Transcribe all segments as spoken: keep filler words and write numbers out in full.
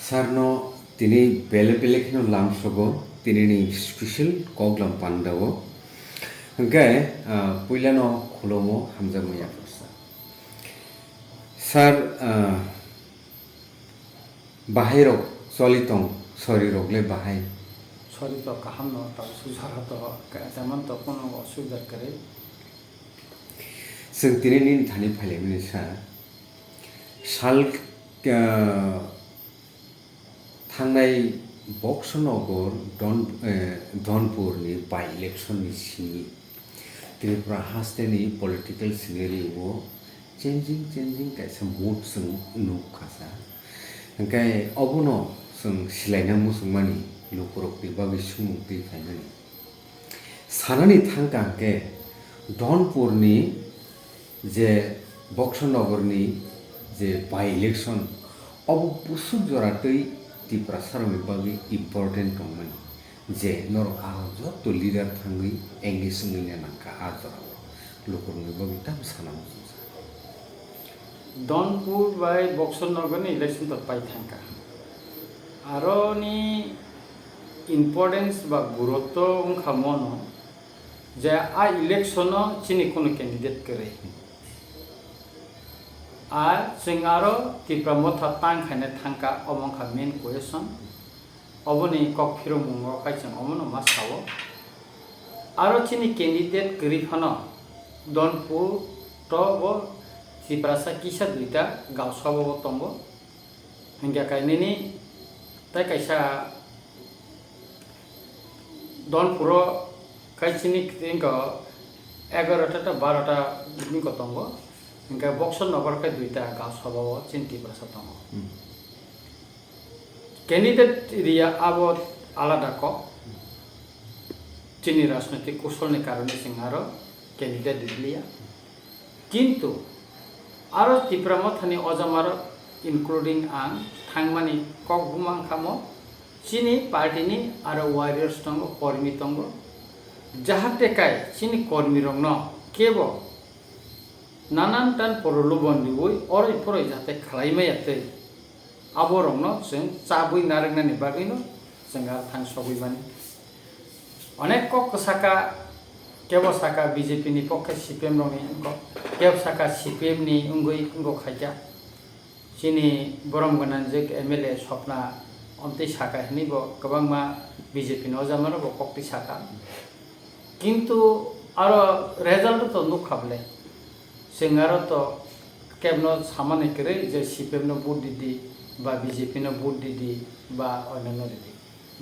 Sir no tini bele bele kheno lamsogo, tini ni special koklam pandao. Hwnkhe, ah, puilano khulomo hamjakma yapharsa. Sir, ah, bahai rok choli tong, sori rok le bahai? Sori to kaham no, tamo sujara to, ka-, teman to kono osubida kwrwi. Chwng tini nini thani phailaimani sa. Sal, ah, thangnai Boxanagar Don-, eh, Donpur ni by election ni simi Tripura haste ni political scenario o changing, changing kaisa mood chwng nuk kha sa. Hwnkhe obono chwng silaina muchungmani lukurokni bagwi sumung twi phaimani. Sanani thangkha hwnkhe Donpurni je Boxanagarni je by election, obo busuk jora twi Tiprasarokni bagwi important tongmani, je norok aro joto leader thangwi engage wngwi nangkha a jorao, lukurokni bagwi tamo sana muchungsa. Donpur bai Boxanagarni election to pai thangkha. Aroni importance ba gurutto wngkha mono je a election-o chini kunu candidate kwrwi. Ar chwng aro Tipra Motha tang khaina thangkha, omo wngkha main question. Oboni kok phirokmungo khai chwng omono ma sao. Aro chini candidate kwrwi phano Donpur to bo Tiprasa kisa duita gaosaba bo tongo. Hingkha khe nini tei kaisa Donpuro khai chini wngkha egarota ta barota wngkha tongo. Hingkhe Boxanagar khe duita gaosaba o chini Tiprasa tongo. Hmm. Candidate riya abo alada kok. Chini rajnoitik kusolni karone chwng aro candidate riliya. Kintu aro Tipra Mothani ojamarok, including ang, thangmani kok buma wngkha mo, chini party ni aro warriors tongo, kormi tongo, jahate kai chini kormirokno kebo nanan tan prolobon riui oroi poroi jate khlai maya twi. Aborokno chwng chabwi narwknani bagwino chwng aro thang sogwi mani. Onek kok kwsaka, kebo saka B J P ni pokhe C P M rokni wngkok, kebo saka C P M ni wngwi wngkok khaikha. Chini borom gwnangjwk M L A Swapna omtwi saka hinwi bo kwbangma B J P ni ojamarok bo koktwi saka. Kintu aro result to nukha bwle. Chwng aro to kebno samani kwrwi je C P M no vote didi ba B J P no vote didi ba onno no didi.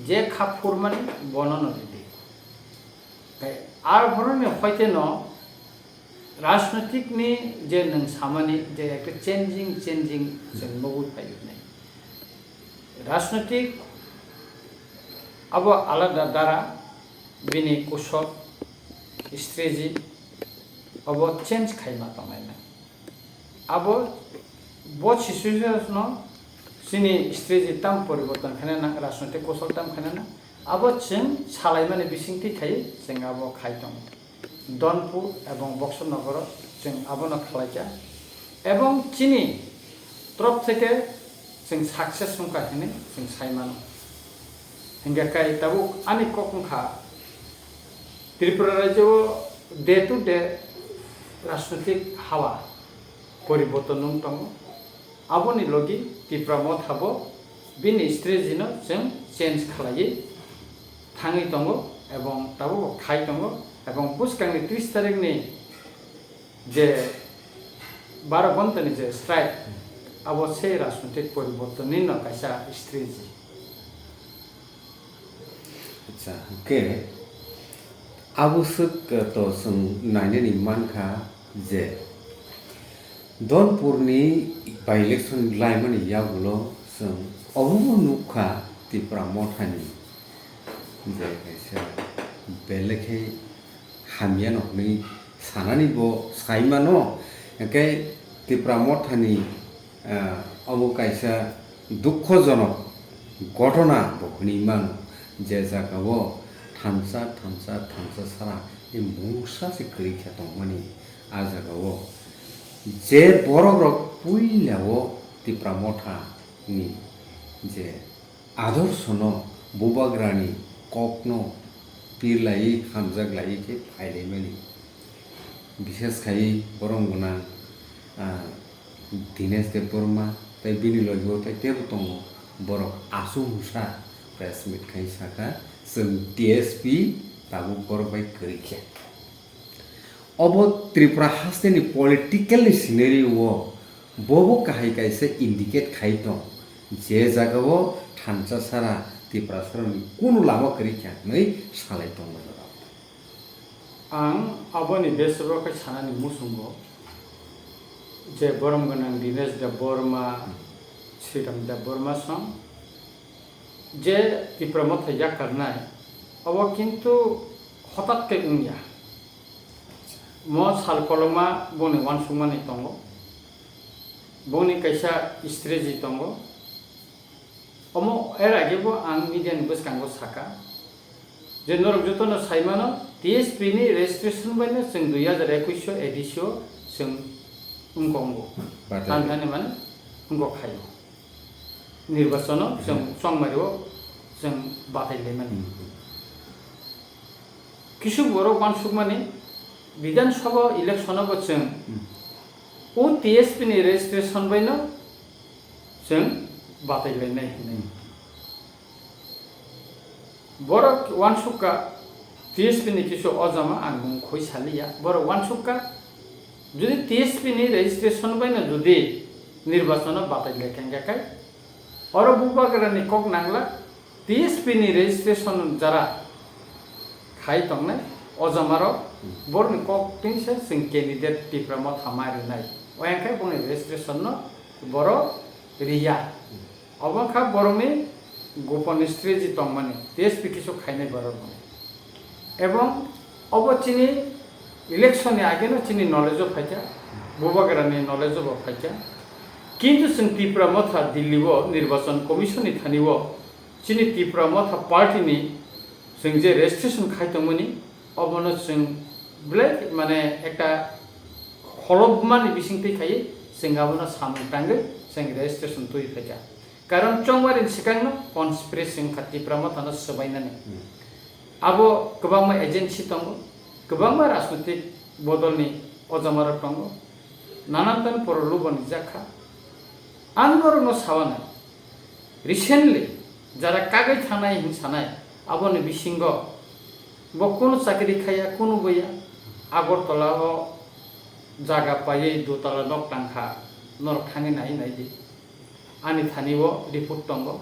Je kha phurmani bono no didi. Tei aro borokni hoite no rajnoitik ni je nwng samani je ekta changing, changing chwng nugwi phaio hinwi. Rajnoitik abo alada dara, bini kusol, strategy abo change khaima tongnai na. Abo bo situation no chini strategy tam poriborton khaina nang, rajnoitik kusol tam khaina nang. Abo chwng salaimani bisingtwi khai chwng abo khai tongo. Donpur ebong Boxanagar o chwng abono khlaikha. Ebong chini torop theke chwng success wngkha hinwi chwng sai mano. Hingkhe kai tabuk ani kok wngkha Tripura rajyo o day to day rajnoitik hawa poriborton wng tongo. Aboni logi Tipra Motha bo bini strategy no chwng change khlaiwi thangwi tongo ebong tabuk bo khai tongo ebong bwskangni tris tarikni je baro ghontani je strike, abo se rajnoitik poribortonni no kaisa strategy. Acha, hwnkhe abo swk to chwng nainani mankha je Donpurni by-election laimani yagulo chwng obobo nukha Tipra Mothani je kaisa belekhe hamyano hwnwi sanani bo saimano, hwnkhe Tipra Mothani, ah, obo kaisa dukhojonok ghotona bo hwnwi mano, je jagao thansa, thansa, thansa sara tei mungsa se kwrwi khe tongmani. A jagao je borokrok puilao Tipra Motha ni je adorsono bubagrani kokno pirlaiwi hamjaklaiwi khe phailaimani. Bishes khai borom gwnang, ah, Dinesh Debbarma tei bini logi o tei tebo tongo borok aswk wngsa press meet khai saka, "Chwng T S P tabuk borok bai kwrwi khe." Obo Tripura hasteni political ni scenario o bobo kahai kaisa indicate khai tong, je jaga o thansa sara Tiprasa rokni kunu lama kwrwi kha hwnwi salai tongmani rok. Ang aboni besero khe sanani muchungo je borom gwnang Dinesh Debbarma, Sriram Debbarma song je Tipra Motha yakarnai, obo kintu hotat khe wngya. Mo sal koloma boni uansukmani tongo, boni kaisa strategy tongo. Omo er age bo ang media ni bwskango saka je norok jotono sai mano, T S P ni registration bai no chwng dui hajar ekush o A D C o chwng wngkok wngkok. Batai. Tani thani mane wngkok khaio. Nirbachono chwng Hmm. chongmari o chwng batai laimani. Hmm. Kisu borok uansukmani Bidhan Sabha election o bo chwng Hmm. o T S P ni registration bai no chwng batai lainai hinwi. Borok uansukha T S P ni kisu ojama ang mung khoi saliya. Borok uansukha jodi T S P ni registration bai no jodi nirbachon o batai lai kha hingkha khe oro bubagra ni kok nangla T S P ni registration jara khai tongnai ojama rok borok ni kok twi se chwng candidate Tipra Motha mai rwnai. Oyang khe boni registration no borok riya. Obo wngkha borokni gopon strategy tongmani, T S P kisu khainai borok rokni. Ebong obo chini election ni age no chini knowledge o phaikha, bubagra ni knowledge o bo phaikha. Kintu chwng Tipra Motha Delhi o Nirbachon Commission ni thani o chini Tipra Motha party ni chwng je registration khai tongmani, obono chwng belai mane ekta kholopmani bisingtwi khaiwi chwng abono samung tangwi chwng registration twi phaikha. Karon chongmari ni swkangno conspiracy wngkha Tipra Mothano swbainani. Hmm. Abo kwbangma agency tongo, kwbangma rajnotik bodolni ojamarok tongo, nanan tan poro lubo nijak kha. Ang norokno sawanai, recently jara kagwi thangnai hin sanai, aboni bisingo bo kunu chakri khaiya, kunu boya, Agartala o jaga paiwi dutala nok tangkha, norok thangwi nai nai di. Ani thani o report tongo.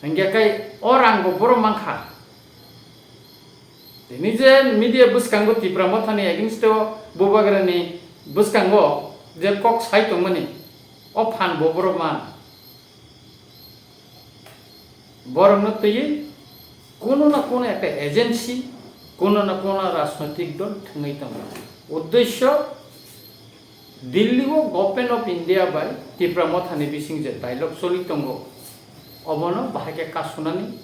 Hingkhe kai o rang bo borok mankha. Tini je media bwskango Tipra Mothani against o bubagrani bwskango je kok sai tongmani, o phan bo borok man. Borokno twiwi kuno na kuno ekta agency, kuno na kuno rajnotik dol thwngwi tongo. Uddesyo Delhi o Government of India bai Tipra Mothani bising je dialogue choli tongo, obono bahai khe kasunani,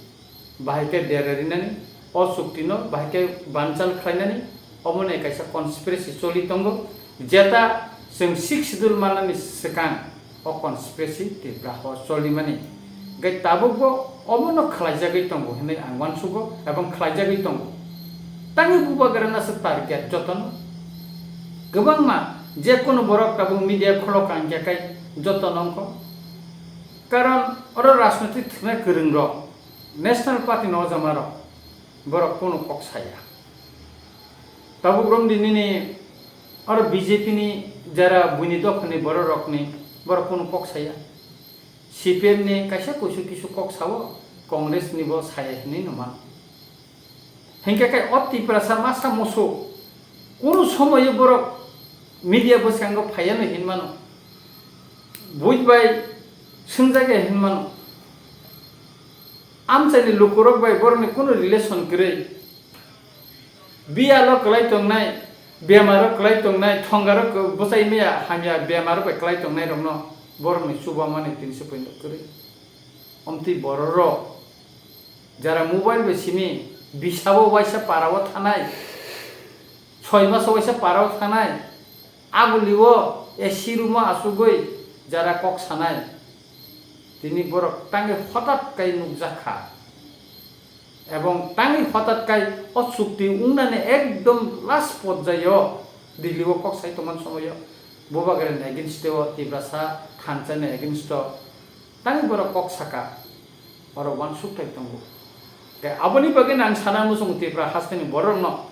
bahai khe dera rinani, o chukti no bahai khe banchal khlainani, obono kaisa conspiracy choli tongo, jeta chwng sixth schedule manani swkang o conspiracy Tripura o cholimani. Hingkhe tabukbo omono khlaijagwi tongo hinwi ang uansugo ebong khlaijagwi tongo. Tangwi bubagrana se target jotono. Kwbangma je kono borok tabuk media khulok ang khe kai jotono wngkho. Karon oro rajnotik thwngna kwrwng rok, National Party ni ojama rok, borok kono kok saya. Tabuk romdi nini oro B J P ni jara buini dophani borok rokni borok kono kok saya. C P M ni kaisa kuisu kisu kok sao, Congress ni bo saya hinwi no mano. Hinkhe khe o Tiprasa masa musu kunu somoyo borok media bwskango phaiya no hinmano. Buj bai swngjak ya hinmano. Amchaini lukurok bai borokni kunu relation kwrwi. Biyalo kwlai tongnai, bemaro kwlai tongnai, thongaro kw-, bwchai maya hamya bemaro bai kwlai tongnai rokno borokni chubamani tini se poino kwrwi. Omtwi bororok jara mobile bai simi bisabo waisa parao thanai, soi maso waisa parao thanai, agulio A C room o achugwi jara kok sanai. Tini borok tangwi hotat kai nukjak kha. Ebong tangwi hotat kai o chukti wngnani ekdom last porjayo Delhi o kok sai tongmani somoyo Bubagrani against o, Tiprasa thansa ni against o tangwi borok kok saka, oro uansukthai tongo. Tei aboni bagwi ang sana muchungo Tripura hasteni borokno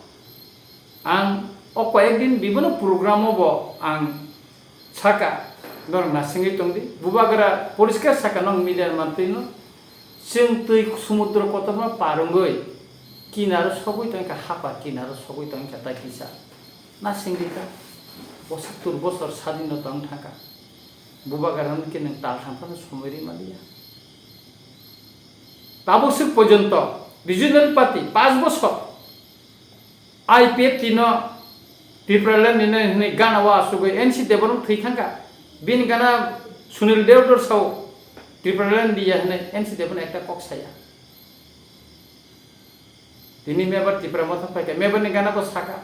ang o koyek din bibono program o bo ang saka, norok nasingwi tongdi. Bubagra poriskar saka, nong media mantwino, chwng twi sumudro kotorma par wngwi kinaro sogwi tongkha, hapar kinaro sogwi tongkha, tai kisa nasingdi ta. Bosattur bosor sadino tong thangkha. Bubagra hwn khe nwng tal thang phano somoi rima liya. Tabuk swk porjonto regional party panch bosor I P F T no Tipraland ni nai hwnwi gana o asugwi N C Debbarma thwi thangkha. Bini gana Sunil Deodar sao Tipraland diya hwnwi N C Debbarma ekta kok saya. Tini mebar Tipra Motha phaikha, mebar ni gana bo saka.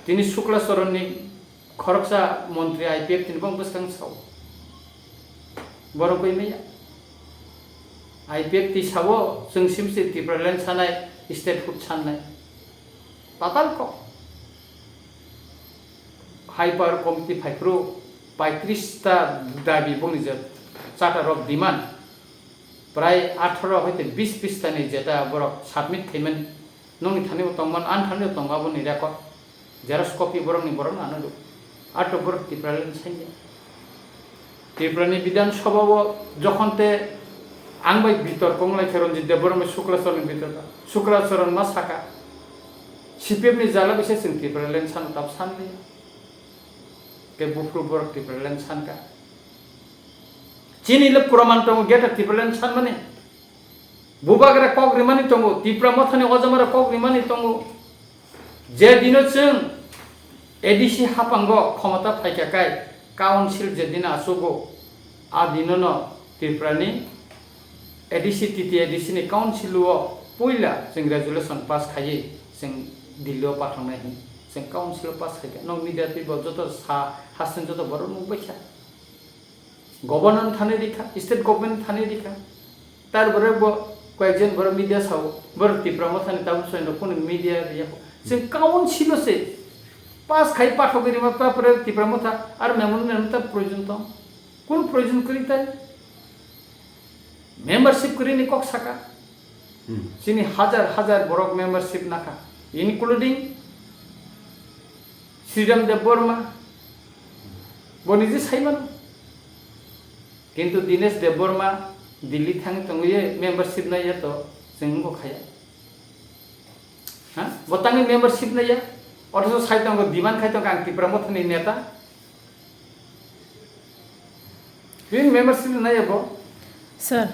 Tini Shukla Charan ni khoroksa montri I P F T ni bong bwskang sao. Borok bai maya. I P F T sao, chwng simsi Tipraland sanai, statehood sanai. Patal kok. High power committee phaiphuru paitris ta dabi bongni je charter of demand. Prai atharo hoite bis pista ni jeta borok submit khaimani. Nokni thani bo tongmani, ani thani bo tongo aboni record. Xerox copy borokni borokno ano rw. Ato borok Tipraland saiya. Tripura ni Bidhan Sabha o jokhon te ang bai bitorko wng lai khe Ranjit Debbarma Shukla Charan ni bitorko. Shukla Charan ma saka, C P M ni jala bisa chwng Tipraland sano tab san liya. Ke buphuru borok Tipraland san ka. Chini le proman tongo, Greater Tipraland sanmani. Bubagra kok rimani tongo, Tipra Mothani ojamara kok rimani tongo. Je dino chwng A D C haphango khomota phaikha kai, council je dino achugo, a dinono Tripurani A D C, T T A D C ni council o puila chwng resolution pass khaiwi chwng Delhi o pathangnai hwn chwng council o pass khaikha. Nok media twi bo joto sa, hasteni joto borok nukbaikha. Governor thani rikha, state government thani rikha. Tar bore bo koyekjon boro media sao, boro Tipra Mothani tabuk soino kunu media riya. Chwng council o se pass khai pathogwi rima, tapore Tipra Motha ar memorandum ta proyojon tong. Kun proyojon kwrwi tai? Membership kwrwini kok saka. Hmm. Chini hajar hajar borok membership nakha, including Sridham Debbarma, bo nije saimano. Kintu Dinesh Debbarma Delhi thang tongwi membership naiya to chwng wngkha khaya. Ha? Bo tangwi membership naiya, othocho sai tongo, demand khai tongo ang Tipra Mothani neta. Bini membership naiya bo? Sir,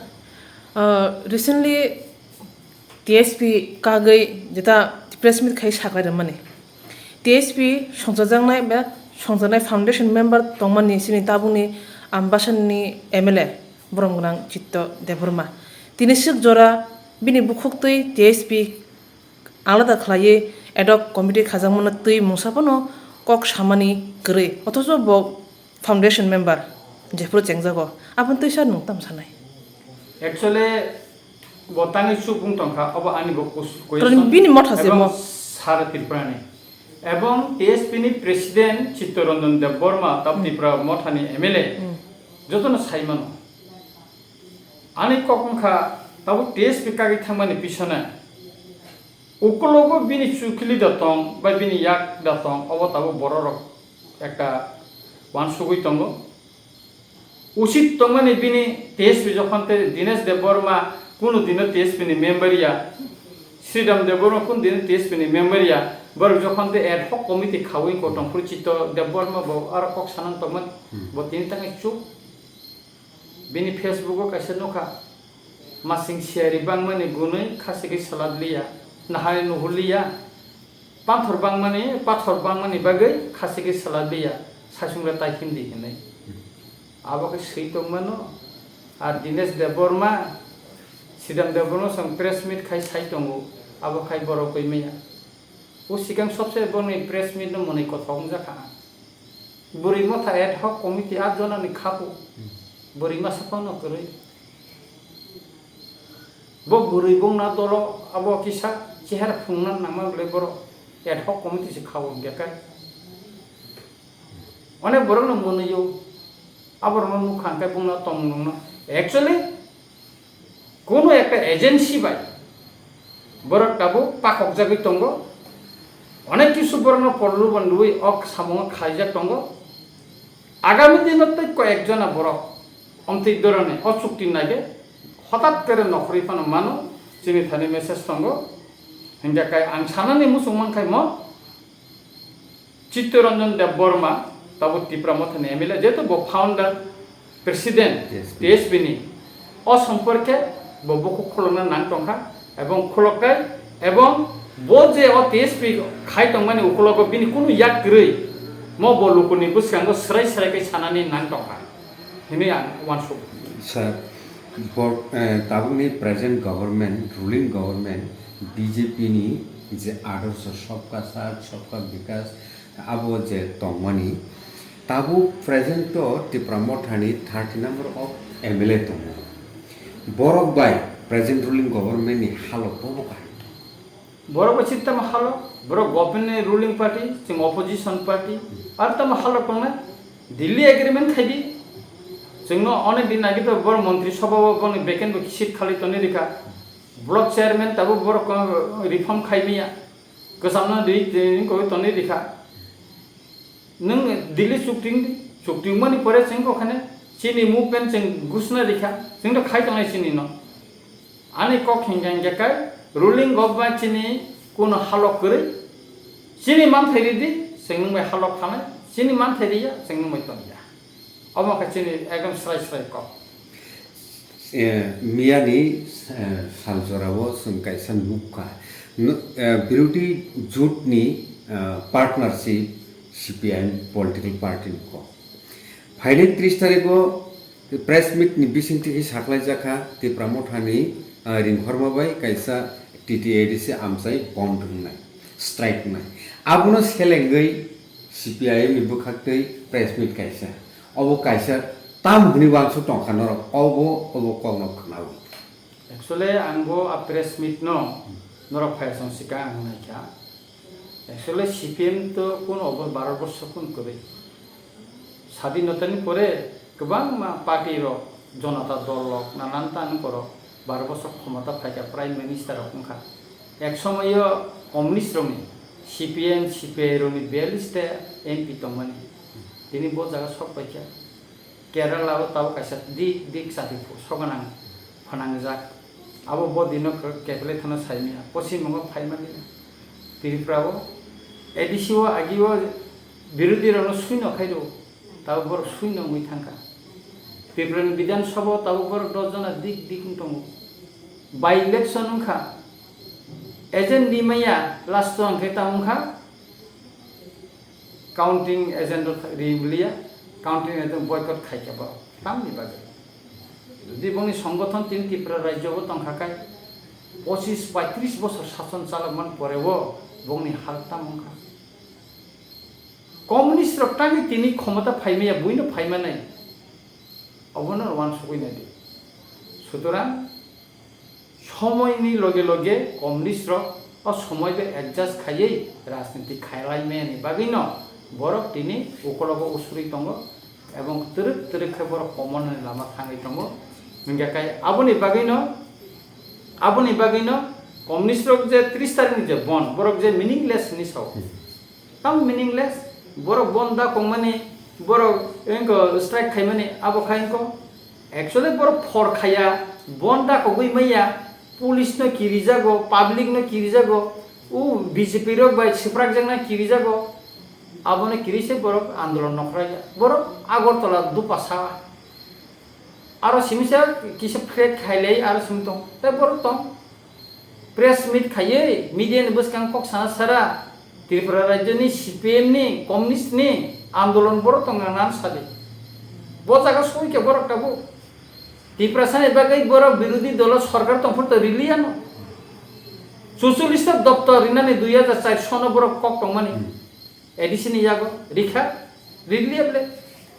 uh, recently T S P kagwi jeta press meet khai saklai rwmani. T S P songchajaknai ba songchajaknai foundation member tongmani chini tabukni Ambasani M L A borom gwnang Chitto Debbarma. Tini swk jora bini bukhuktwi T S P alada khlaiwi ad hoc committee khajakmano twi mungsa phano kok samani kwrwi, othocho bo foundation member jephuru chengjago, aboni twi sir nwng tamo sanai? Actually, bo tangwi chuk wng tongkha, obo ani bo kus-, Karon question. Bini motha se Ebong mo. Sara Tripurani. Ebong T S P ni president Chittaranjan Debbarma, tab Hmm. Tripura Mothani M L A, Hmm. jotono saimano. Ani kok wngkha, tabuk T S P kagwi thangmani pisone. Ukulogo bini chukili da tong, bai bini yak da tong, obo tabuk bororok ekta uansugwi tongo. Usit tongmani bini T S P jokhon tei Dinesh Debbarma kunu dino T S P ni member ya, Sridham Debbarma kunu dino T S P ni member ya, borok jokhon tei ad hoc committee khawi ko tongphuru Chitto Debbarma bo aro kok sanang tongmani, Hmm. bo tini tangwi chuk. Bini Facebook o kaisa nukha, masing siyari bangmani gunui khasigwi saladliya, nahai nuhurliya, panthor bangmani, pathor bangmani bagwi khasigwi saladliya, saichungra tai himdi hinwi. Abo khe swi tongmano, ar Dinesh Debbarma, Sridham Debbarma song press meet khai sai tongo, abo khai borok oi maya. O sikang sobse boni press meet no mwnwi kothok wngjakha. Bwrwi motha ad hoc committee at jonani khapu. Hmm. Bwrwi masa phano kwrwi. Bo bwrwi bongna dolo abo kisa chehara phunukna nangma bwlai borok ad hoc committee se khao hwnkhe kai. Onek borokno mwnwio, aborokno nukha hwnkhe bongno tongmung nungno. Actually, kunu ekta agency bai borok tabuk pakhokjagwi tongo. Onek kisu borokno polluban rwui ok samungo khaijak tongo. Agami dino tei koyek jona borok omtwi dorani o chukti naide hotat kere nokhorwi phano mano, chini thani message tongo. Hingkhe kai ang sanani muchung mankhaimo, Chittoranjan Debbarma, tabuk Tipra Mothani M L A, jehetu bo founder, president, T S P. T S P ni, o somporke bo bukhuk khulokna nang tongkha, ebong khulokkai, ebong bo je o T S P khai tongmani ukulogo bini kunu yak kwrwi, mo bo lukuni bwskango swrai swrai khe sanani nang tongkha, hinwi ang uansuk. Sir, bo-, eh, tabukni present government, ruling government, B J P ni je adorsho, sabka saath, sabka vikas, abo je tongmani, tabuk present o Tipra Mothani thirty number of M L A tongo. Borok bai present ruling government ni halok bobo kaham. Borok bai chini tamo halok, borok government ni ruling party, chwng opposition party, ar tamo halok tongnai, Delhi agreement khai di. Chwngno onek din age to borok montri sabha o borokni vacant bo seat khali tonwi rikha. Block chairman tabuk borok, uh, reform khai maya. Kwchamno ri, ri, ri, tonwi rikha. Nwng Delhi chukting di, chuktingmani pore chwng okhane chini movement chwng ghosna rikha, chwng to khai tongnai chini no. Ani kok hingka hingka kai ruling government chini kuno halok kwrwi, chini manthai ridi, chwng nwng bai halok khanai, chini manthai riya, chwng nwng bai tongya. Omo khe chini ekdom srai srai kok. Eh, miyani, eh, sal jorao chwng kaisa nukha. Nu-, eh, birodhi jotni, eh, partnership C P I M political party ni kok. Phainai tris tarikh o press meet ni bisingtwi khe saklaijakha Tipra Mothani, eh, ringkhorma bai kaisa T T A D C amchai bond wngnai, strike wngnai. Abono selengwi C P I M ni bwkhaktwi press meet kaisa. Obo kaisa tam hwnwi uansuk tongkha norok, obo, obo kokno khwnawi. Actually, ang bo a press meet no norok phai song sika ang naikha. Actually, C P M to kun obo baro borsho kun kwrwi. Sadinotani pore kwbangma party rok, Jonata dol rok, nanan tan borok baro borsho khomota phaikha, prime minister rok wngkha. Ek somoyo communist rokni C P M, C P I rokni biyallis ta M P tongmani. Tini bo jaga sok paikha. Kerala o tabuk kaisa dik dik chati phu-, soganang phanangjak. Abo bo dino ke-, kepele thano saimya. Poschim Bongo phaimani Tripura o A D C o agi o birodhi rokno suino khairo. Tabuk borok suino wngwi thangkha. Tripura ni Bidhan Sabha o tabuk borok dos jona dik dik wng tongo. By election wngkha. Agent ni maya last o hwnkhe tamo wngkha. Counting agent rok ri liya, counting agent boycott khai khe borok tamni bagwi. Jodi bongni songgothon tini Tripura rajyo bo tongkha khai, pochis bai tris bosor sason chalokman pore o bongni hal tamo wngkha. Communist rok tangwi tini khomota phaimaya, buino phaimanai, obono uansugwi naidi. Sutorang, somoini loge loge communist rok o somoi bai adjust khaiwi rajniti khailai mani bagwino borok tini ukologo usuri tongo, ebong twrwk twrwk khe borok komornani lama thangwi tongo. Hingkhe kai aboni bagwino, aboni bagwino communist rok je tris tarikni je bon, borok je meaningless hinwi sao. Tamo meaningless, borok bon da kongmani, borok engko strike khaimani, abo khai engko. Actually borok phor khaya, bon da kogwi maya, police no kirijago, public no kirijago, o B J P rok bai swprakjakna kirijago, abono kiri se borok andolon nokhraya. Borok Agartala dupa sa, aro simisa kisa flag khailai aro simi tong, tei borok tong. Press meet khaiwi media ni bwskang kok sana sara Tripura rajyo ni C P M ni, communist ni andolon borok tong nang nang sadi. Bo jaga soi khe borok tabuk. Tiprasa ni bagwi borok birodhi dolo sorkar tongphuru to riliya no. Chuchullis ta doptor rinani dui hajar char sono borok kok tongmani. A D C ni yago rikha, riliya ble.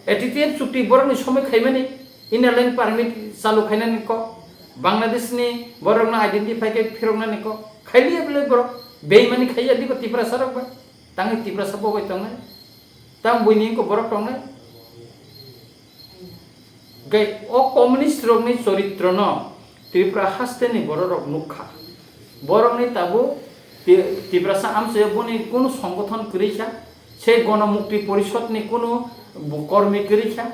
A T T F chukti borokni somoi khaimani, inner line permit chalu khainani kok. Bangladesh ni borok no identify khe phirok nani kok. Khailiya bele borok. Beimani khaiya diko Tiprasa rok bai. Tangwi Tiprasa bo bai tongnai. Tang buini ko borok tongnai. Gai o communist rok ni choritro no Tripura haste ni borok rok nukha. Borok ni tabuk Ti-, Tiprasa amchai boni kunu songgothon kwrwi kha. Se Gonomukti Porishod ni kunu bo-, kormi kwrwi kha.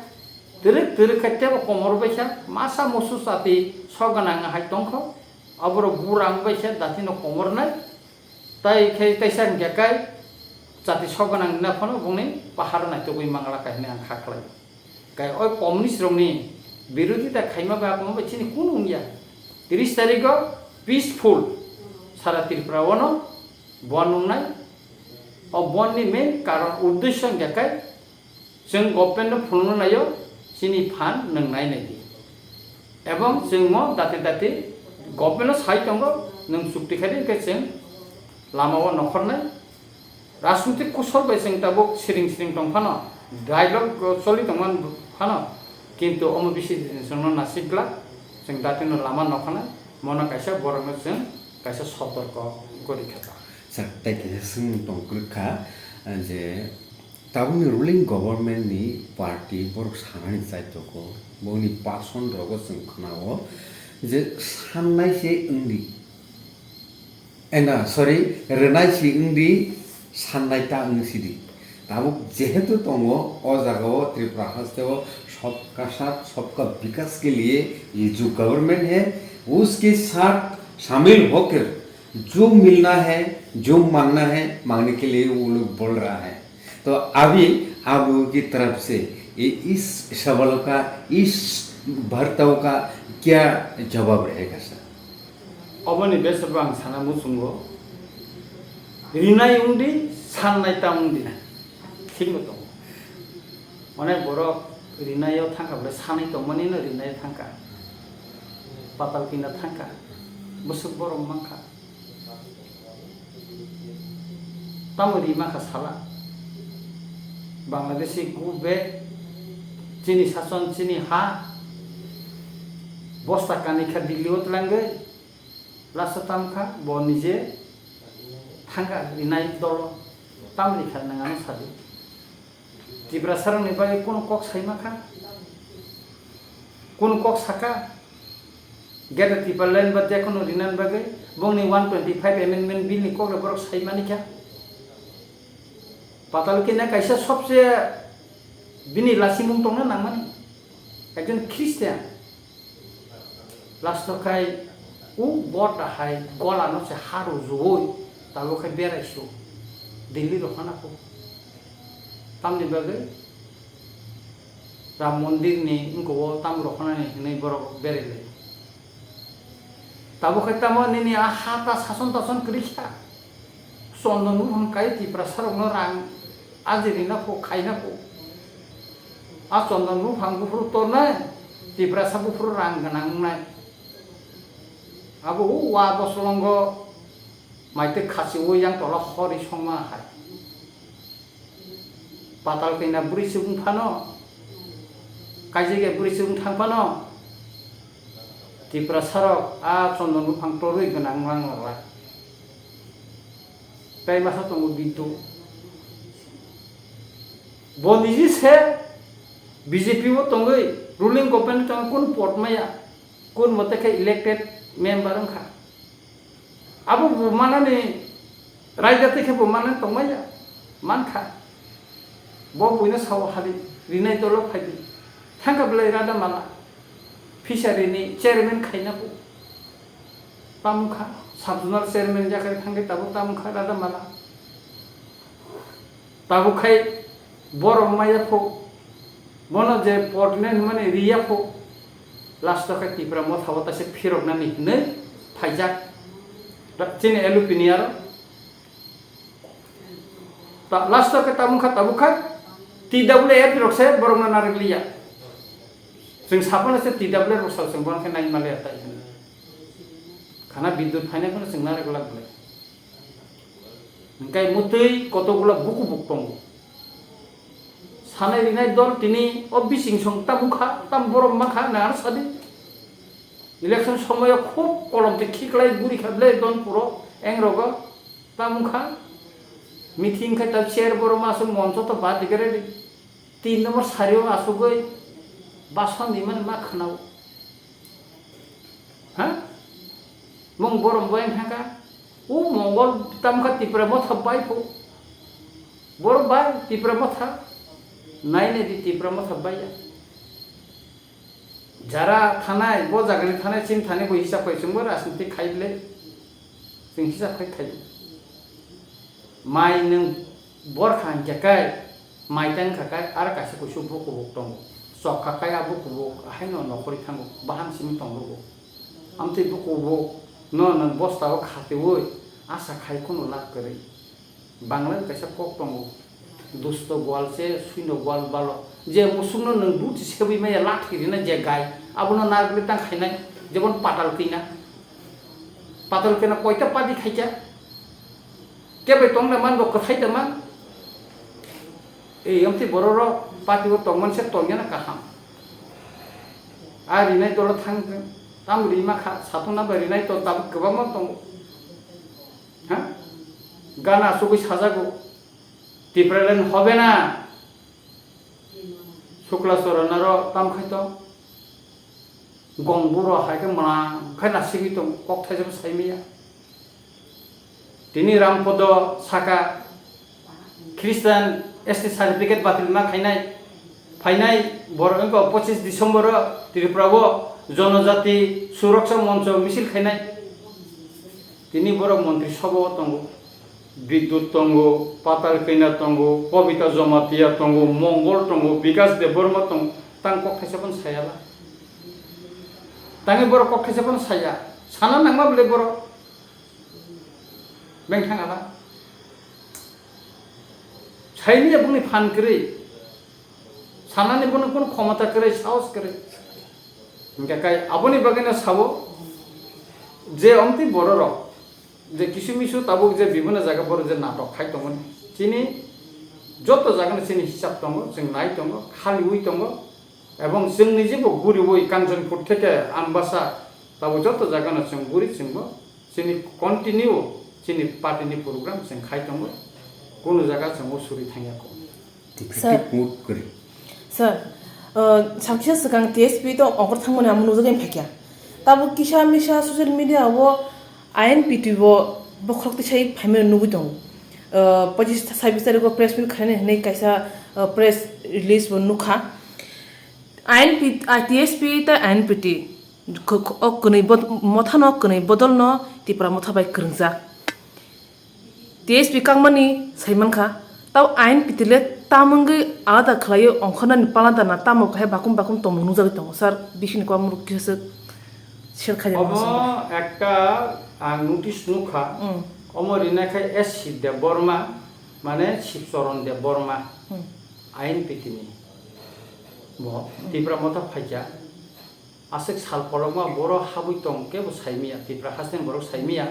Twrwk twrwk khe tebo komor bai kha. Masa musu chati sogana hai tongkho. Aborok burang bai khe dati no komor nai. Tai khe taisa hwnkhe kai chati sogana wngna phano bongni pahar naitugwi mangala kai hwnwi ang kha khlai. Kai o communist rokni birodita khaima ba kwma bai chini kunu wngya. Tris tarikgo peaceful sara Tripura ono bon wngnai. O bonni main karon uddesho hwnkhe kai chwng government no phunukna naio chini phan nwng nai nai di. Ebong chwng mo dati dati government no sai tongo nwng chukti khai di hwnkhe chwng lama o nokhornai. Rajnitik kusol bai chwng tabuk siring siring tong phano, dialogue choli tong man phano, kintu omo bisi chwngno nasik glak, chwng datino lama nokhanai, mono kaisa borokno chwng kaisa sotorko gori kha ta. Sir, tai kaisa swngmung tong kwrwk kha, je tabukni ruling government ni party borok sanani chai tongo, boni person rogo chwng khnao je sannai se wngdi. Ena, sorry, rwnai si wngdi, sannai ta wng sidi. Tabuk jehetu tongo, o jagao Tripura hasteo sabka saath, sabka vikas ke liye ye jo government hai, uske saath shamil hoker jo milna hai, jo mangna hai, mangne ke liye wo log bol raha hai. तो अभी आप लोगों की तरफ से ये इस सवालों का, इस वार्ताओं का क्या जवाब रहेगा sir? Oboni besor bo ang sana muchungo, rinai wngdi, sannai ta wngdi, thikno tongo. Onek borok rinaio thangkha, belai sanai tongmani no rinaio thangkha, patal kina thangkha, bwswk borok mankha. Tamo ri mankha sala. Bangladeshi go back, chini sason, chini ha. Bosta kani kha Delhi o twlangwi. Last o tam kha bo nije thangkha rinai dolo. Tam ri kha nang ano sadi. Tiprasa rokni bagwi kunu kok sai ma kha? Kunu kok saka? Greater Tipraland ba jekono rinani bagwi bongni one twenty five amendment bill ni kok le borok sai mani kha? Patal kina kaisa sobse bini lasimung tongna nangmani. Ekjon Christian. Last o khai u bot hai gola no se ha rujui tabuk khai berai su Delhi rohana kho. Tamni bagwi Ram Mondir ni wngkha o tam rohana ni hinwi borok berai lai. Tabuk khai tamo nini a ha ta sason tason kwrwi kha. Chondon buphang kai Tiprasa rokno rang ajirina kho khaina kho. A chondon buphang buphuru tornai Tiprasa buphuru rang gwnang wngnai. Abo o wa bosolongo maitwi khachiui yang tola hori songma hai. Patal kina bwrwi chwng phano, kaijage bwrwi chwng thang phano, Tiprasa rok a chondon buphang torwi gwnang lang lai. Tai masa tongo Biddu. Bo niji se B J P o tongwi ruling government tongwi kunu pot maya, kun mote khe elected member wngkha. Abo bo manani raida tei khe bo manani tongmaya, mankha. Bo buino sao hali rinai dolo phaidi. Thangkha belai rada mala. Fishery ni chairman khaina bo. Tamkha, sub zonal chairman jakhai thangkhe tabuk tamkha rada mala. Tabuk khai borok maya pho, bono je pot ne hwnmani riya pho, last o khai Tipra motha o taisa phirok nani hinwi phaijak. Da-, chini L U P ni aro. Ta-, last o khe tabuk kha, tabuk kha T W F rok se borok no narwk liya. Chwng saphano se T W F rok sao chwng bono khe nai maliya tai hinwi. Khana bidyut phainai phano chwng narwk lak belai. Hingkai mwtwi kotokgola buku buk tongo. Sanai rinai dol tini o bising song tabuk kha, tam borom ma kha, na ano sadi. Election somoyo khub kolom twi khiklai guri kha ble don puro eng rogo. Tamo kha meeting khai ta chair boro masu moncho to bad digere di. Tin number sario asugoi bason di man ma khanao. Ha? Mong borom boyang haka. U Mongol tamo kha Tipra Motha bai pho. Boro bai Tipra Motha. Nai nai di Tipra Motha bai ya. Jara thanai, bo jagani thanai, chini thani bo hisab khai chwngbo rajniti khai bile, chwng hisab khai khai. Mai nwng bor kha hwnkhe kai, mai tang kha kai, aro kaisa kuisu buku buk tongo. Chok kha kai a buku buk, haino nokhorwi thango, bahan simi tongo bo. Amtwi buku buk no nwng bosta o khatiwi asa khai kheno lab kwrwi. Bangla ni kaisa kok tongo, "Dusto gwal se suino gwal balo." Je musukno nwng buti sebwi maya lathi rina je gai, abono narwkli tang khainai, jemon patal kina. Patal kina koita padi khaikya. Kebai tongna man bo kwthai da man. Ei, amtwi bororok pati bo tongman se tongya na kaham. A rinai dolo thang, tam rima kha, satung na bai rinai to tabuk kwbangma tongo. Ha? Gana asugwi sajago. Tipraland hobe na. Shukla Charan aro tam khai to. Gong buro hai khe mwnang khai nasigwi tong kok thaisa bo sai maya. Tini Rampodo saka Christian S T certificate batil ma khainai. Phainai borok wngkha pochis December o Tripura o Jonojati Suraksha Moncho misil khainai. Tini borok montri sobo tongo, Bidyut tongo, Patal Kanya tongo, Kobita Jamatia tongo, Mongol tongo, Bikas Debbarma tongo, tang kok thaisa phano sayala. Tangwi borok kok thaisa phano saya, sana nangma bwlai borok bengthang ala. Saini ya bungni phan kwrwi. Sanani bono kono khomota kwrwi, sahos kwrwi. Hingke kai aboni bagwino sabo je omtwi bororok je kisu misu tabuk je bibhinno jaga borok je natok khai tongmani, chini joto jagano chini hisab tongo, chwng nai tongo, khaliwi tongo, ebong chwng nijibo guriwi Kanchanpur theke Ambasa tabuk joto jagano chwng guri chwngbo chini continue chini party ni program chwng khai tongo, kunu jaga chwng o suri thangya kho. Sir. Definitive move kwrwi. Sir, uh, sakisa swkang T S P to ongkhor thangmani amo nukjagwi phaikha. Tabuk kisa misa social media o I N P T bo bokhorok tisai phaimani nugwi tongo. Uh, pachis sabis tarikh o press meet khainani hinwi kaisa, uh, press release bo nukha. I N P, uh, T S P tei I N P T kho-, kho-, o kwnwi bod-, mothano kwnwi bodolno Tipra motha bai kwrwngjak. T S P kakmani saimankha, tao ain pitile tamungwi alada khlaio, ongkhornani paladana tamo kahai bakum bakum tongmung nukjagwi tongo, sir, bisingni kwbangma rok kisa se share khaijak mano sir. Omo ekta ang notice nukha, mm, omo rinai khai S C Debbarma, mane Shivcharan Debbarma, mm, ain pitini bo, mm, Tipra motha phaikha. Aswk sal kolokma boro habwi tong kebo saimaya, Tipra hasteni borok saimaya,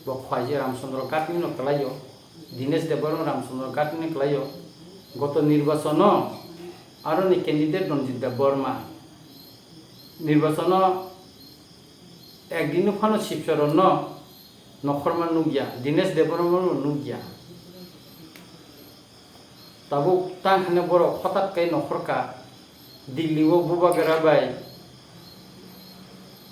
bo Khwaiji Ramchandra Ghatni no kwlaio, Dinesh Debbarma Ramchandra Ghatni no kwlaio, goto nirbachano aroni candidate Ranjit Debbarma, nirbachano ekdino phano Shivcharan no nokhorma nukya, Dinesh Debbarma no nukya. Tabuk tang hwnwi borok hotat khe nokhorka Delhi o bubagra bai,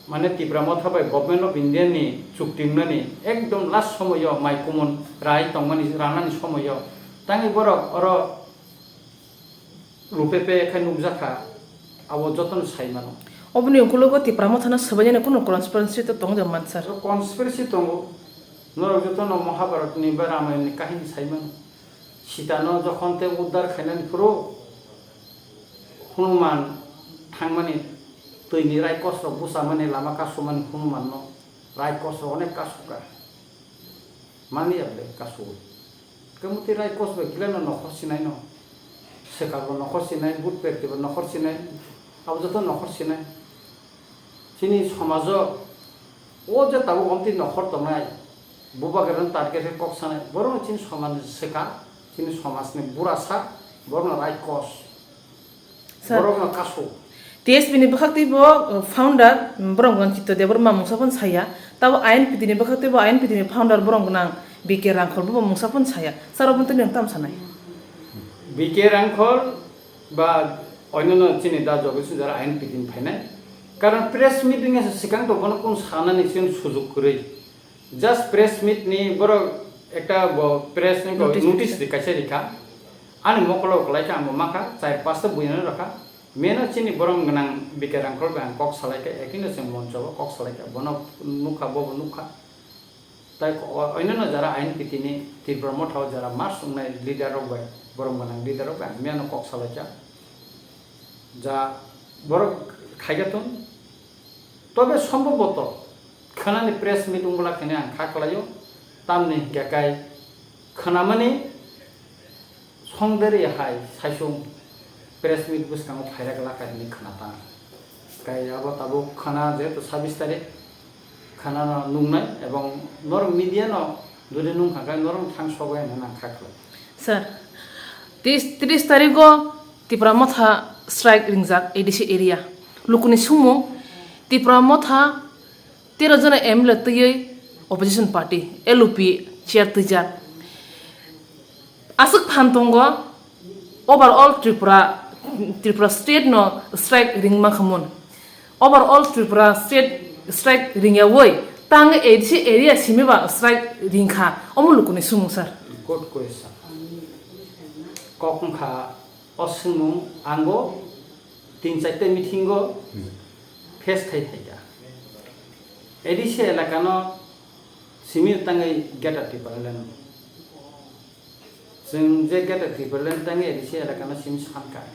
mane Tipra motha bai Government of India ni chukti wngnani ekdom last somoyo mai kumun rai tongmani ranani somoyo tangwi borok oro rupepe khe nukjakha, abo jotono sai mano. Oboni ukulogo Tipra mothano swbainani kunu conspiracy to tongja man sir. Conspiracy tongo, norok jotono Mahabharat ni ba Ramayana ni kahini sai mano. Sitano jokhon tei uddar khainani phuru Hanuman thangmani, twini raikos rok buchamani lama kasumani Hanuman no raikos rok onek kasukha. Mani ya ble kasugwi. Kemoti raikos bai kilano nokhor sinai no. Sekalbo nokhor sinai, but pertibo nokhor sinai. Abo joto nokhor sinai. Chini somajo o je tabuk omtwi nokhor tongnai, bubagrano target khe kok sanai, borokno chini somajni swkang, chini somajni burasa, borokno raikos, sir, borokno kasuk. T S P ni bwkhak tei bo, uh, founder, um, borok gwnang Chitto Debbarma mungsa phano saya. Tabo I N P T ni bwkhak tei bo I N P T ni founder borok gwnang B K Rangkhol bo mungsa phano saya. Sir, obo tini tam sanai. B K Rangkhol ba onyono chini da Jogeswar I N P T ni phainai. Karon press meeting se sikang to bono kun sanani sin sujuk kwrwi. Just press meet ni borok ekta bo press ni notice notice rikha. Di kaisa rikha. Ani mokolo kwlai kha, amo makha, chai pasta buino rakha. Meno chini borom gwnang B K Rangkhol bai ang kok salai kha, ekino chwng moncho o kok salai kha. Bono nukha, bobo nukha. Tai ko-, o-, oinano jara I N P T ni Tripura Motha o jara mars wngnai leader rok bai, borom gwnang leader rok bai ang meno kok salai kha. Ja borok khaikha thung. Tobe sombhoboto khwnani press meet wngwla khwna ang kha kwlaio, tamni hinkhe kai khwnamani songderi hai saisung press meet bwskango phairak laka hwnwi khwna tang. Kai abo tabuk khwna jehetu sabis tarik khwnano nungnai ebong norok media no jodi nungkha khe norok thang sogwi hwnwi ang kha kwlai. Sir, tris, tris tarigo Tipra Motha strike ringjak A D C area. Lukuni sumung, Tipra Motha tero jona M L A twiwi opposition party, L O P chair twijak. Aswk phan tongo, overall Tripura, Tripura state no strike ringma khamun. Overall Tripura state strike ringyawi tang A D C area simi ba strike ringkha. Omo lukuni sumung, sir. Good question. Kok wngkha o swngmung ango tin chaita meeting o face khai phaikha. A D C elaka no simi tangwi Greater Tipraland. Chwng je Greater Tipraland tangwi A D C elaka no simi sankha.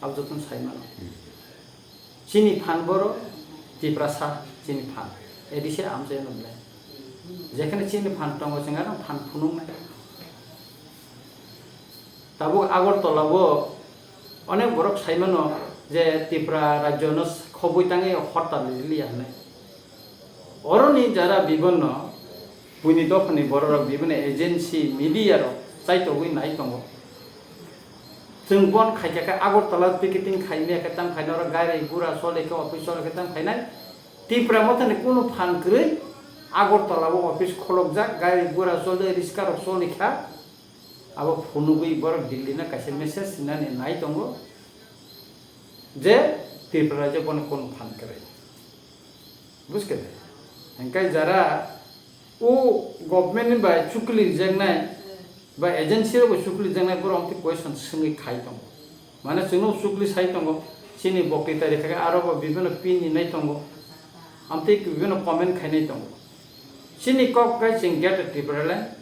Abo jotono sai mano. Chini phan boro Tiprasa chini phan. A D C amchaino belai. Jekhane chini phan tongo chwng ano phan phunuknai. Tabuk Agartala bo onek borok sai mano je Tripura rajyo no khobwi tangwi hortal riliya hwnwi. Oroni jara bibonno buini dophani bororok bibonno agency media rok chaitogwi nai tongo. Chwng bon khaikha khe Agartala picketing khaimaya khe tang khaina oro gari gura chole khe office chole khe tang khainai. Tipra Mothani kunu phan kwrwi Agartala o office kholokjak, gari gura chole, riska rok chole kha. Abo phunugwi borok Delhi no kaisa message sinani nai tongo je Tripura rajyo bono kunu phan kwrwi. Buskhe de? Hingkai jara o government ni bai chukli rijaknai ba agency rok bai chukli rijaknai borok amtwi question swngwi khai tongo. Mane chwngno chukli sai tongo, chini bokti tari khe aro bo bibino pin ni nai tongo. Amtwi bibino comment khainai tongo. Chini kok khe chwng Greater Tipraland.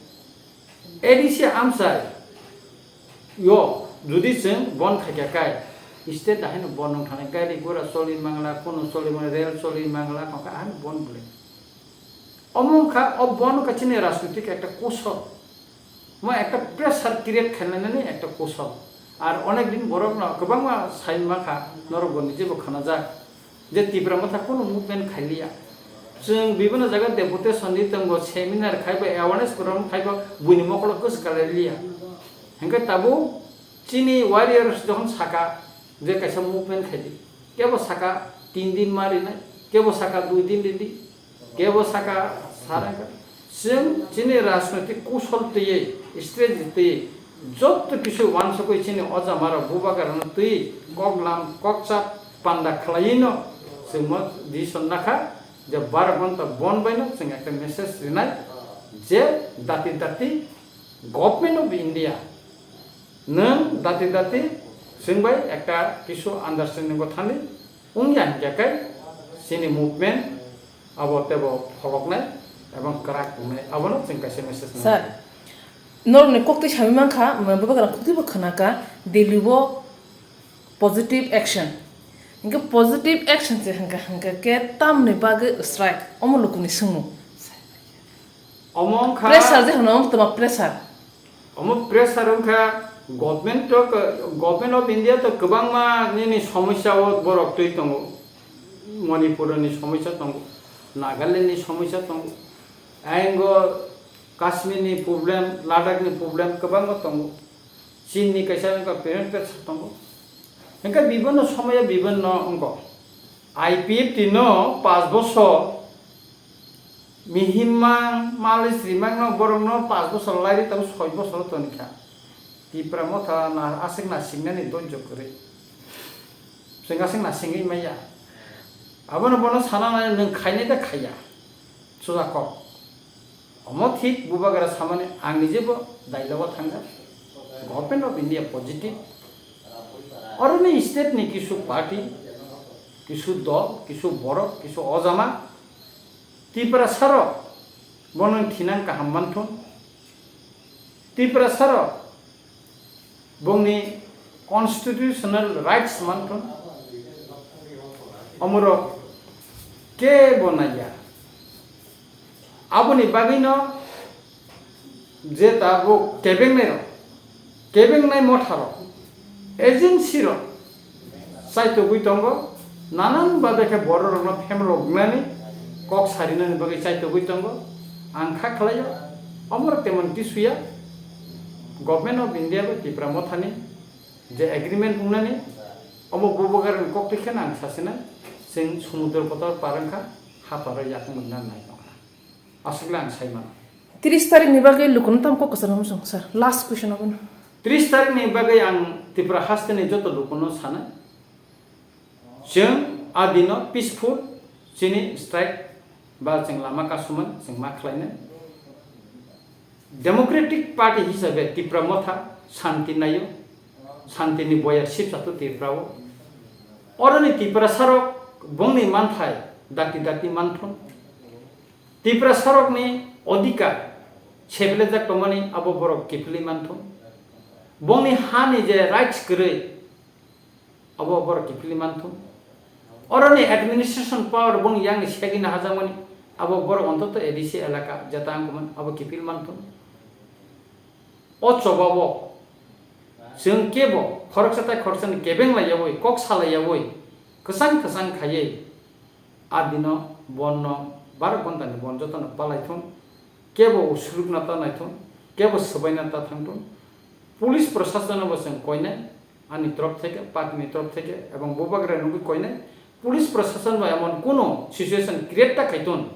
A D C amchai yo, jodi chwng bon khaikha kai, state haino bon wng thani, gari gura choli mangla, kono choli mangla, rail choli mangla, tongkha haino bon bwle. Omo wngkha, o bon wngkha chini rajnitik ekta kosol. Mo ekta pressure create khainani ekta kosol. Ar onek din borok no kwbangma sai ma kha, norok bo nije bo khanajak. Je Tipra Motha kunu movement khailiya. Chwng bibino jaga deputation di tongo, seminar khaibo, awareness program khaibo, buini mokolo kwswk kalailiya. Hingke tabuk chini warriors jokhon saka je kaisa movement khaidi, kebo saka tin din ma rinai, kebo saka dui din ridi, kebo saka sara. Chwng chini rajnoitik kusol twiwi, strategy twiwi, jotto kisu wansukwi chini oja mara bubagra no twiwi kok lam, kok chap, panda khwlaiwi no chwngno decision nakha je baro ghonta bon bai no chwng ekta message rinai je dati dati Government of India nwng dati dati chwng bai ekta kisu understanding o thani wngya hingya khe chini movement abo tebo pholoknai ebong kwrak wngnai, abono chwng kaisa message nai. Sir, norokni koktwi sami mankha, bubagra koktwibo khwnakha, Delhi o positive action. Hingke positive action se hingka hingka khe tamni bagwi strike, omo lukuni swngmung. Omo wngkha pressure je hwno, omo toma pressure. Omo pressure wngkha government to, Government of India to kwbangma nini somosya o borok twi tongo. Manipur ni somosya tongo, Nagaland ni somosya tongo, ayang o Kashmir ni problem, Ladakh ni problem kwbangma tongo. Chin ni kaisa wngkha parent pressure tongo. Hingke bibonno somoyo bibonno wngkha. I P F T no pas bosor mihimang, malis rimang no borok no pas bosor lairi tabuk soi bosor toni kha. Tipra motha na aswk na singnani dojjo kwrwi. Chwng aswk na singwi maya. Abono bono sana nai nwng khainai da khaiya. Suja kok. Omo thik bubagra samani ang nijebo dialogue o thangjak. Government of India positive. Oroni state ni kisu party, kisu dol, kisu borok, kisu ojama Tiprasarok bono thinang kaham manthun. Tiprasarok bongni constitutional rights manthun. Omorok kebo naiya. Aboni bagwino je tabuk kebengnai rok, kebengnai motha rok, agency rok chaitogwi tongo, nanan babe khe borok rokno phemrok wngnani kok sarinani bagwi chaitogwi tongo. Ang kha khlaio, omorok temon kisuya, Government of India bai Tipra mothani je agreement wngnani, omo bubagrani kok twi kheno ang sasinai, chwng sumudro kotor par wngkha, ha paro yakung wngna nai tongkha. Aswkle ang sai mano. Tris tarik ni bagwi lukuno tam kok kwcharo mung sir. Last question abono. Tris tarik ni bagwi ang Tripura hasteni joto lukuno sanai. Chwng a dino peaceful chini strike ba chwng lama kasumani chwng ma khlainai. Democratic Party hisabe Tipra motha shanti naio, shantini boyar sip sato Tripura o. Oroni Tiprasarok bongni manthai dakti dakti manthun. Tiprasarokni odhikar seblejak tongmani abo borok kiphilwi manthun. Bongni hani je rights kwrwi abo borok kiphilwi manthun. Oroni administration power bongni yakni segwino hajakmani abo borok ontoto A D C elaka jeta wngkha mani abo kiphil manthun. O chobao chwng kebo khoroksa tei khoroksani kebeng laiyaui, kok salaiyaui, kwchang kwchang khaiwi a dino bonno baro ghontani bon jotono palaithun, kebo usurukna ta naithun, kebo swbaina ta thangthun. Police proshasanobo chwng koinai, ani torop theke, party ni torop theke, ebong bubagra nugwi koinai, police proshashan bai emon kuno situation create ta khaitun,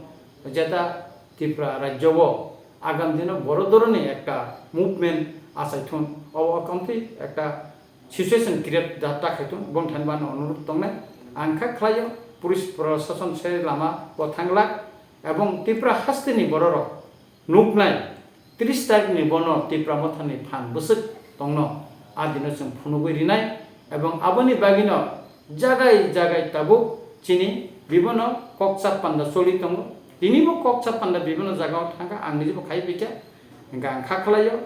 jeta Tripura rajyo o agam dino boro dhoroner ekta movement achaithun, obo kamtwi ekta situation create da ta khaitun, bongthani bano onurudh tongnai. Ang kha khlaio, police proshashan se lama o thanglak, ebong Tripura hasteni bororok nuknai, tris tarikni bono Tipra mothani phan bwswk tongno, a dino chwng phunugwi rinai, ebong aboni bagwino jagai jagai tabuk chini bibono kokchap panda choli tongo. Tinibo kokchap panda bibono jagao thangkha, ang nijibo khai phaikha. Hingkhe ang kha khlaio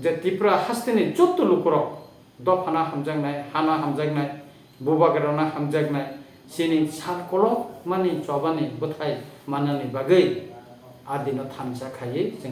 je Tipra hasteni joto lukurok dophano hamjaknai, hano hamjaknai, bubagrano hamjaknai, chini sal kolokmani chobani bwthai mannani bagwi a dino thansa khaiwi chwng